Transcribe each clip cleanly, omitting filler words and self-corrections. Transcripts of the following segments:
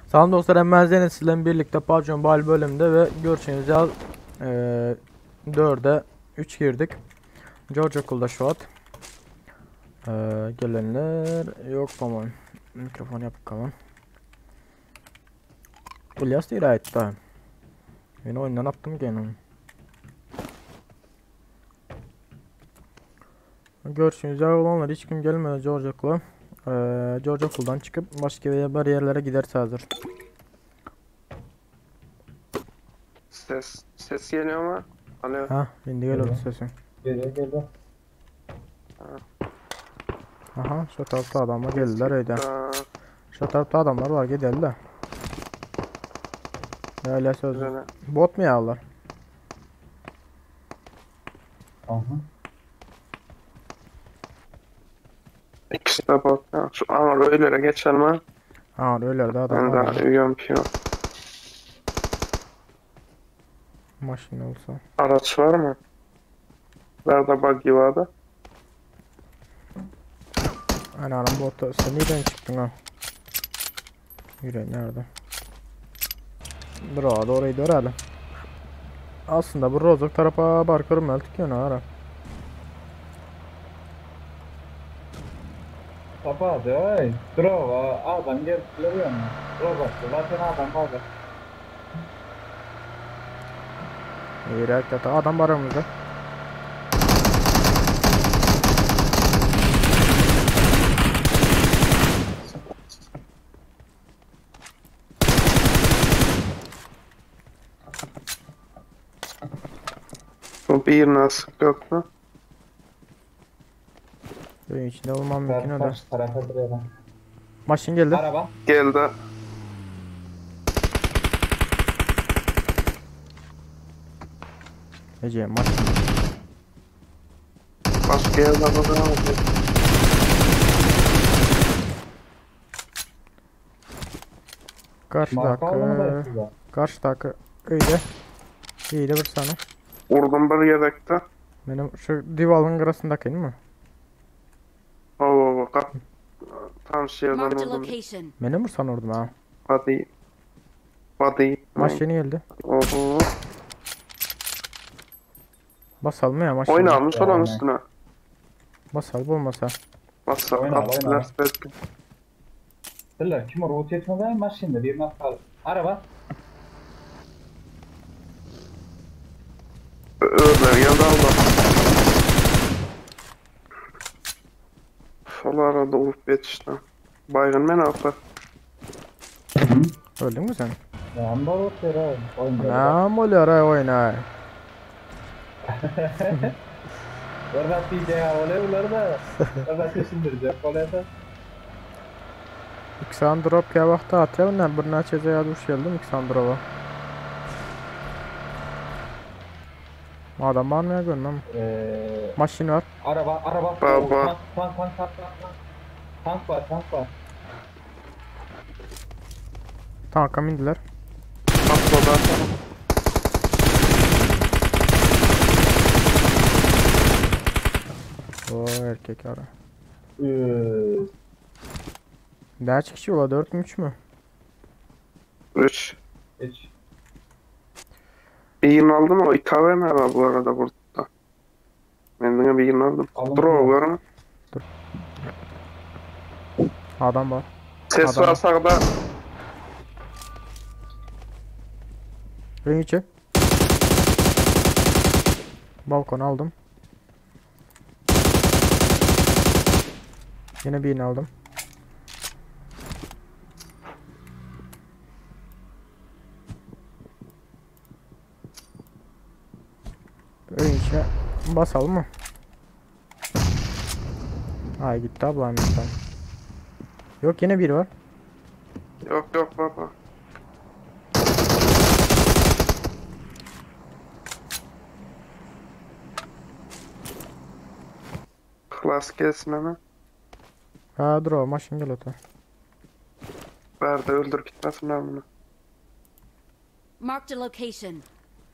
Salam dostlar, ben Zeynep sizlerle birlikte PUBG Mobile bölümünde ve görüşünüz ýaly 4'e 3 girdik. George okulda şu at. Gelenler yok по-моему. Mikrofon yapıp kalan. İlyas değil hayatta. Beni oyundan attım gene. Görüşünüz ýaly olanlar hiç kim gelmedi George okula. George okuldan çıkıp başka bir yerlere giderse hazır. Ses geliyor mu? Alo. Ha, indi geliyor sesin. Geliyor geliyor. Aha, şu tarafta adamlar geldiler öyle. Aa, Şu tarafta adamlar var gidelim de. Ya öyle söz. güzel. Bot mu yağlar? Aha. İkisi de bot. Ya. Şu an öylere geçelim ha. Ha öyle de adam Ben var. daha UMP yok. Maşın olsa. Araç var mı? Nerede buggy vardı? Anam botu. Sen nereden çıktın ha? Yürü nerede? Bro doğru gidiyor herhalde. Aslında bu Rozok tarafa bakıyorum eltik yönü ara. Kapat ey. Bravo. Adam gelip görüyor musun? Robot. Zaten adam vardı. İyi hakikaten adam var önümüzde. Bu bir nasıl yok mu? Benim içinde olmam mümkün o da. Karşı tarafa duruyor. Maşın geldi. Araba. Geldi. Ece maşın. Başka yerde bakalım. Karşı Marka alımı da dakika. size. Karşı dakika. Öyle. İyi de bir saniye. Vurdum bir yedekte. Benim şu divalın kırasındaki değil mi? Oo, kap. Tam şeyden Marked a vurdum. location. Benim mi sanıyordum ha? Body. Body. Maç yeni geldi. Oho. Basalım ya maç. Oyna almış olan Yani. üstüne. Basalım olmasa. Masa Oyna, attılar oyna. belki. Diller kim robot yetmedi maşında bir nasıl araba. Öldüler geldi aldı. Sol arada ulup yetişti. Baygın ben altta. Öldün mü sen? Ya robot ya. Oyunda. Ne oluyor ay oyna? Orada bir de oluyor bunları da. Orada düşündürecek oluyor da. İksan drop ya vakti atıyor. Ne bir neçe ya duş geldim İksan drop'a. Adam var mı ya görmem. Maşin var. Araba araba. Baba. Tank tank tank tank tank. Tank var tank var. Tanka bindiler. Atladı. O erkek ara. Kaç kişi ola 4 mü 3 mü? 3. Üç. Bir aldım o 2 AVM var bu arada burada. Ben de bir aldım. Alın. Dur o var mı? Adam var. Ses Adam. var sağda. Benim içi. Balkon aldım. Yine birini aldım. Ön içine basalım mı? Ay gitti ablam insan. Yok yine biri var. Yok yok baba. Klas gelsin hemen. Ha dur o maşın gel otur. Verdi öldür gitmesinler bunu. Marked a location.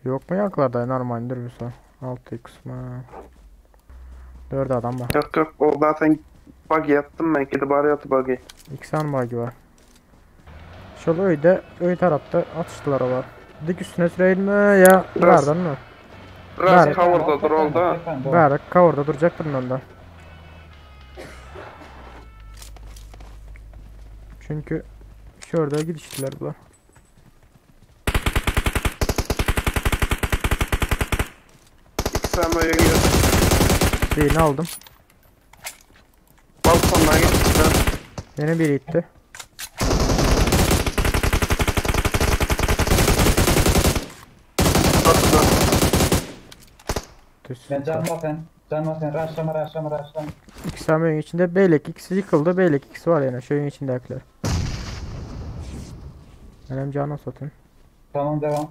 Yok mu yaklarda normaldir bir son. 6x mı? 4 adam var. Yok yok o zaten buggy yaptım ben. Gidip arıyordu buggy. 2 tane buggy var. Şol öýde, öý tarapda atyşdylar olar. Dik üstüne süreýinmi ýa Biraz- bärdenmi? Biraz Bäri. cover'da dur olda. Bäri cover'da durjakdyryn onda. Çünki şurada gidişdiler bular. İki saniye öýe girdi. Birini aldım. Balkondan gitti. Yine biri gitti. Atla. Düz. Ben can basen. Can basen. Rushlama rushlama rushlama. İkisi hem evin içinde. Beylek ikisi yıkıldı. Beylek ikisi var yani. Şu evin içindekiler. Benim canım satayım. Tamam devam.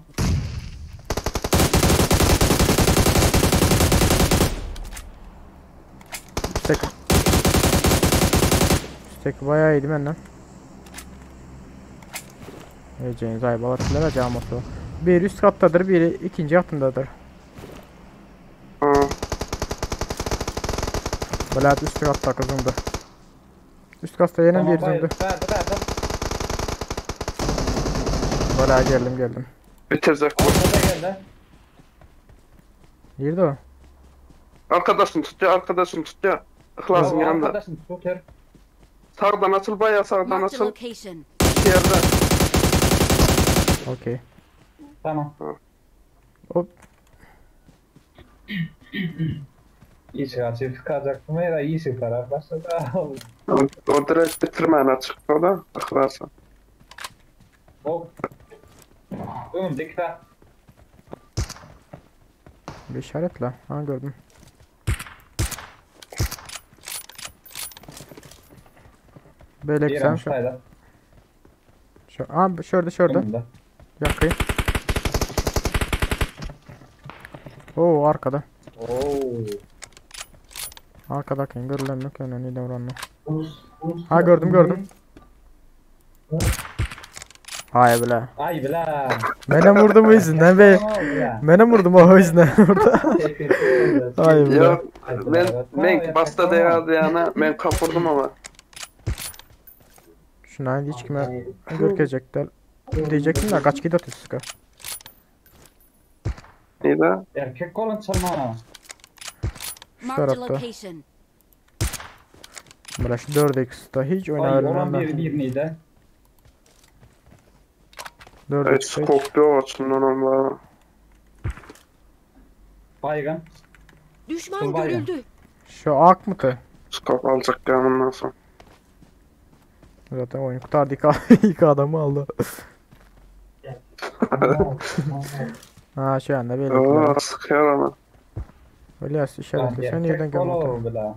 Üstteki. Üstteki bayağı iyiydi benden. Vereceğiniz aybalar da caması. Biri üst kattadır, biri ikinci katındadır. Ha. Böyle üst katta kızımdı. Üst katta yine Tamam bir bayıl. zımdı. Verdi verdi. Böyle geldim geldim. Bitirecek bu. Arkada geldi. Girdi o. Arkadaşını tutuyor, arkadaşını tutuyor. İhlas'ın O yanında. Arkadaşın tutuyor. Sağdan açıl bayağı sağdan Marked a açıl. location. İki yerde. Okey. Tamam. Hop. İyi çıkar. Çıkacaktım ya da iyi çıkar. Başladı. O, o direkt bitirmeyene çıktı o da. İhlas'a. Hop. Oğlum dikkat. Bir işaretle. Ha gördüm. Beylek sen Bir şu. sayda. Şu, ha şurada şurada. Önümde. Yakayım. Oo arkada. Oo. Arkadaki görülen yok yani ne davranma. Ha gördüm gördüm. Hay bile. Ay bile. Beni vurdu bu yüzünden be. Beni vurdum o yüzünden burada. Ay bile. Yok ben ben basta değerdi yani. Ben kapırdım ama. Şuna hiç kime görkecekler. Diyecektim de kaç gidiyor sıkı. Neydi? Erkek kolun çalma. Şu Marked a tarafta. location. Böyle şu 4x'te hiç Ay oynayalım olan ben. bir bir neydi? 4x'te Evet, hiç. scope yok açımdan onlar. Baygın. Düşman Dur, bayram. görüldü. Şu ak mı tı? Scope alacak ya bundan sonra. Zaten oyun kurtardı ilk adamı aldı. Ha şu anda belli. Oo, sıkıyor ama. Öyle işaretli. Sen nereden Erkek görmedin? kolu bile.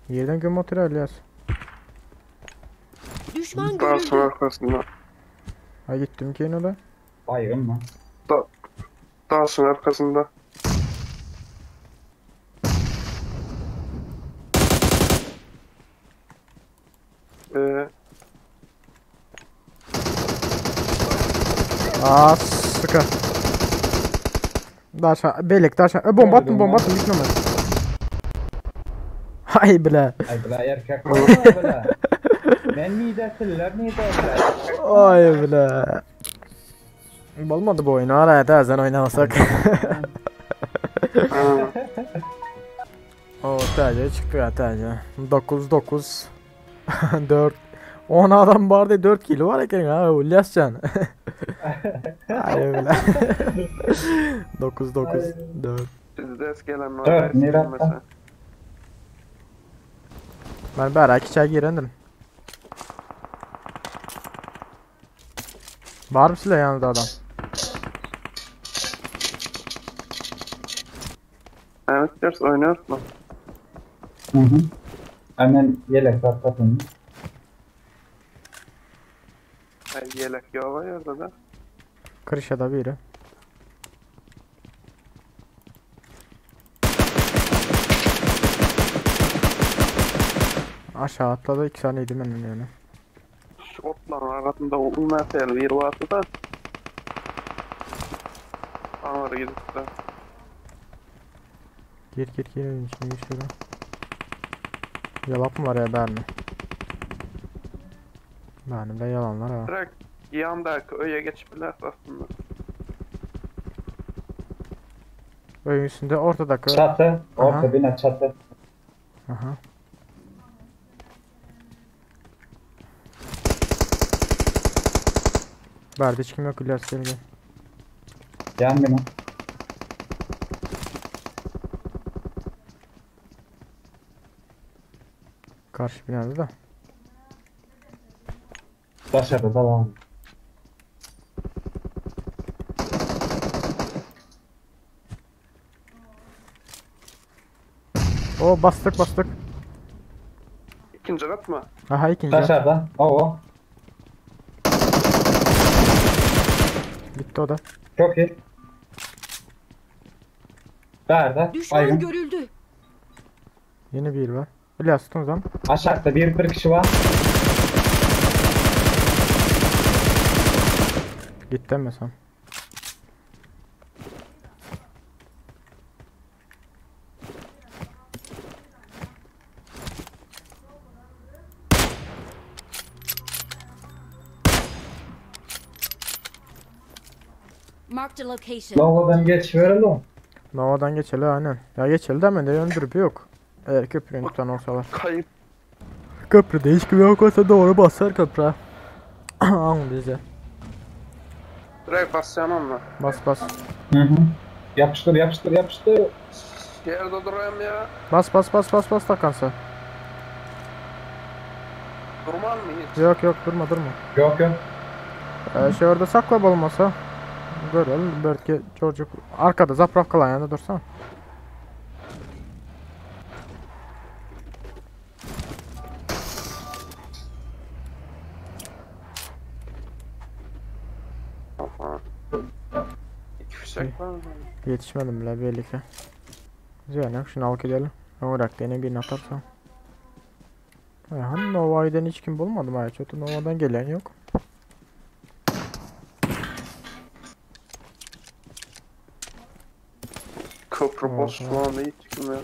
Yerden göm otur Elias. Düşman Dansın görüldü. arkasında. Ha gittim ki yine de. Baygın mı? Dansın arkasında. Ee, Aa sıkı. Daşa, belek daşa. E, bomba attım bomba attım gitmem ben. Hay bile. Ay bile erkek kolu bile. Ben neydi siller neydi bile. Ay bile. Olmadı bu oyunu araya da sen oynamasak. ha. O TC çıktı ya TC. 9 9 4 10 adam vardı 4 kilo var eken ha Ulyascan. Ay bile. 9 9 4. Bizde gelen var. Evet, Mirat. Mesela. Ben bir ara içeri girendim. Var mı silah yanında adam? Evet, ders oynuyor mu? Hı hı. Hemen yelek patlatın. Ay, yelek yok var yerde de. Kırışada biri. Aşağı atladı 2 tane yedim benim yani. Şu otların arasında olmayan bir vardı da. Anları gidip de. Gir gir gir evin içine gir şuradan. Ýalapmylar ya bärini? Bärini de ýalanlar ha. Direkt yandaki öye geçip biler aslında. Öýüň üstünde ortadaki. Çatı. Orta Aha. bina çatı. Aha. Bärde hiç kim yok İlyas gel gel. Yan bina. Karşı binada da. Dışarıda da var. O bastık bastık. İkinci kat mı? Aha ikinci. Dışarıda. Oo. Gitti o da. Çok iyi. Nerede? Düşman Baygın. görüldü. Yeni bir var. İlyas tutun zaman. Aşağıda bir kişi var. Gitti demesem. Marked a location. Logodan geç verelim. Nova'dan geçeli aynen. Ya geçeli de hemen de yöndürüp yok. Eğer köprünün tutan olsalar. Kayıp. Köprüde hiç kim yok olsa doğru basar köprü. An bize. Direkt basacağım onunla. Bas bas. Hı hı. Yapıştır yapıştır yapıştır. Yerde durayım ya. Bas bas bas bas bas takansa. Durmam mı hiç? Yok yok durma durma. Yok yok. Şey orada sakla olmasa. Görelim belki çocuk arkada zapravkalan yanında dursan. Aha. İki fişek var mı? Yetişmedim bile belli ki. Güzel şunu alıp gidelim. Bırak yine birini atarsam. Ay, hani Nova'dan hiç kim bulmadım ha. Çok Nova'dan gelen yok. Köprü boş şu anda hiç çıkmıyor.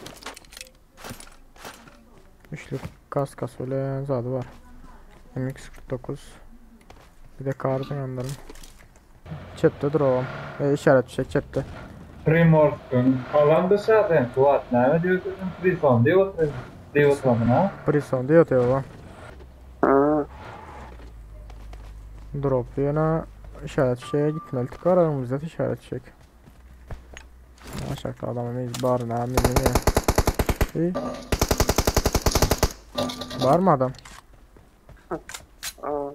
Üçlü kas kas öyle zadı var. MX-49. Bir de kartın yanlarım. Çepte dur E, işaret bir şey çepte. Primorsk'un falan dışarıda. Tuvat ne diyorsun? Prison diyor. Diyor ha. Prison diyor diyor. Ha. Drop yana işaret şeye gitmeli. Tıkar aramızda işaret çek. Aşağıda adamımız var ne ne İyi. Var mı adam? Aa.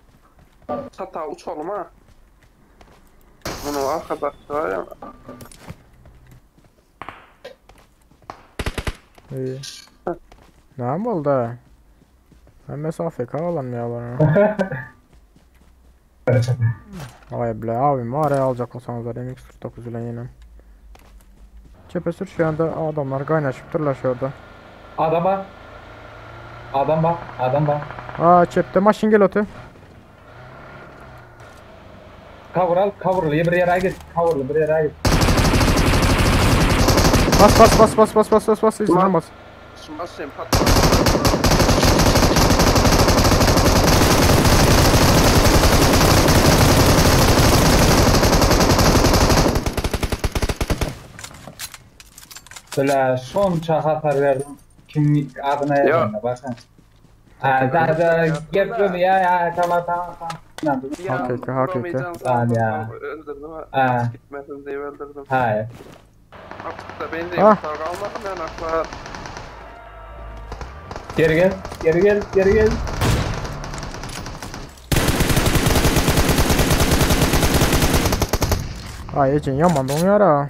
Sata uçalım ha. Bunu arkadaş var ya. İyi. Ne oldu ha? Ben mesafe kalan ya bana. Vay ble abim var ya alacak olsanız da MX-49 ile yine. Çepe sür şu anda adamlar kaynaşıp şurada. Adam var. Adam var. Adam var. Aa çepte maşin gel otu. Cover al. Coverlı bir yere git. Coverlı bir yere git. Bas bas bas bas bas bas bas bas izin bas. Şimdi basayım patla. Böyle son hasar verdim. Kim adına yazın bakın. Ha da da gel ya ya tamam tamam tamam. Ya, Hakiki, hakiki. duramayacağım Lan sandım, ya. Öldürdüm ha. Ha. Hiç gitmesin diye öldürdüm. Hayır. Artık da benim de Ah. yukarı kalmadım yani akla. Geri gel. Geri gel. Geri gel. Ay Ecin yaman donuyor ha.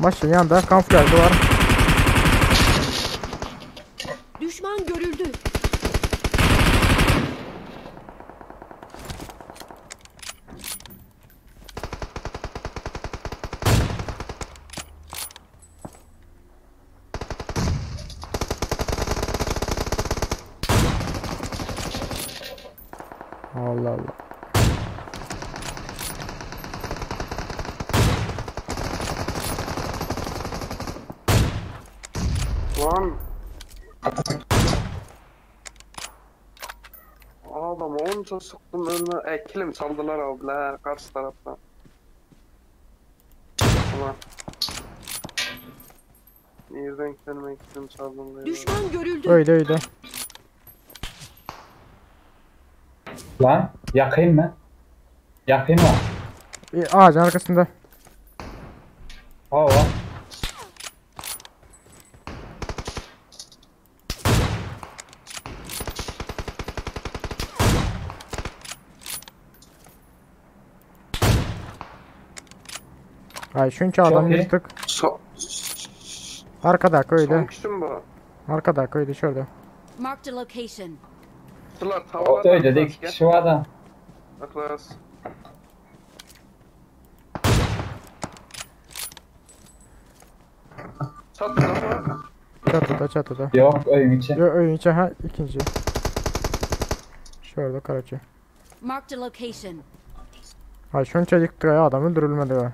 Maşın yanında kamuflajlı var. Düşman görüldü. Allah Allah. Lan. Adam onca sıktım ölme. E kilim çaldılar abi karşı taraftan. Ulan. Nereden kendime kilim çaldım diye. Düşman görüldü. Öyle öyle. Lan yakayım mı? Yakayım mı? Bir ağacın arkasında. Hava. Ay şunca adam Çok iyi. yırttık. So Arkada son öyle. kişi mi bu? Arkada öyle şurada. Marked a location. Şular O tavalar. öyle de iki kişi var da. Aklas. Çatıda mı? Çatıda çatıda. Yok oyun içi. Yo öyün içi ha ikinci. Şurada karaçı. Marked a location. Ay şunca yıktık ya adam öldürülmedi ya.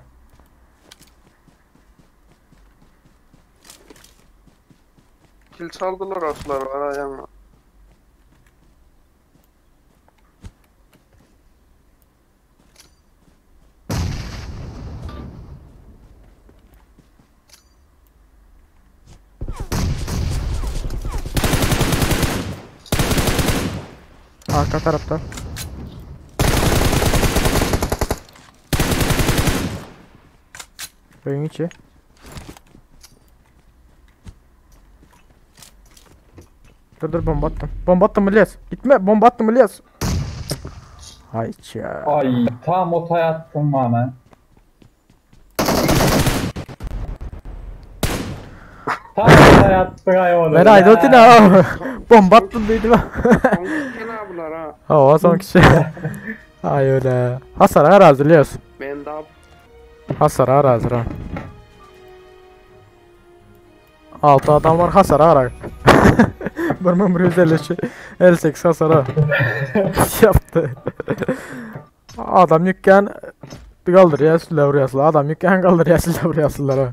Kil çaldılar aslar var ayağına. Arka tarafta. Öyün içi. Dur dur bomba attım. Bomba attım İlyas. Gitme bomba attım İlyas. Hay ça. Ay tam otaya attım bana. Tam otaya attık ay oğlum. Ben ayda ha. Bomba attım dedim. Son kişi ne yaptılar ha? Ha o son kişi. Ay öyle. Hasar ağır hazır İlyas. Ben daha Hasar ağır hazır ha. 6 adam var hasar ağır. Bırmın 153 58 hasar ha. Yaptı. Adam yükken kaldırıyor silah vuruyorlar. Adam yükken kaldırıyor silah vuruyorlar ha.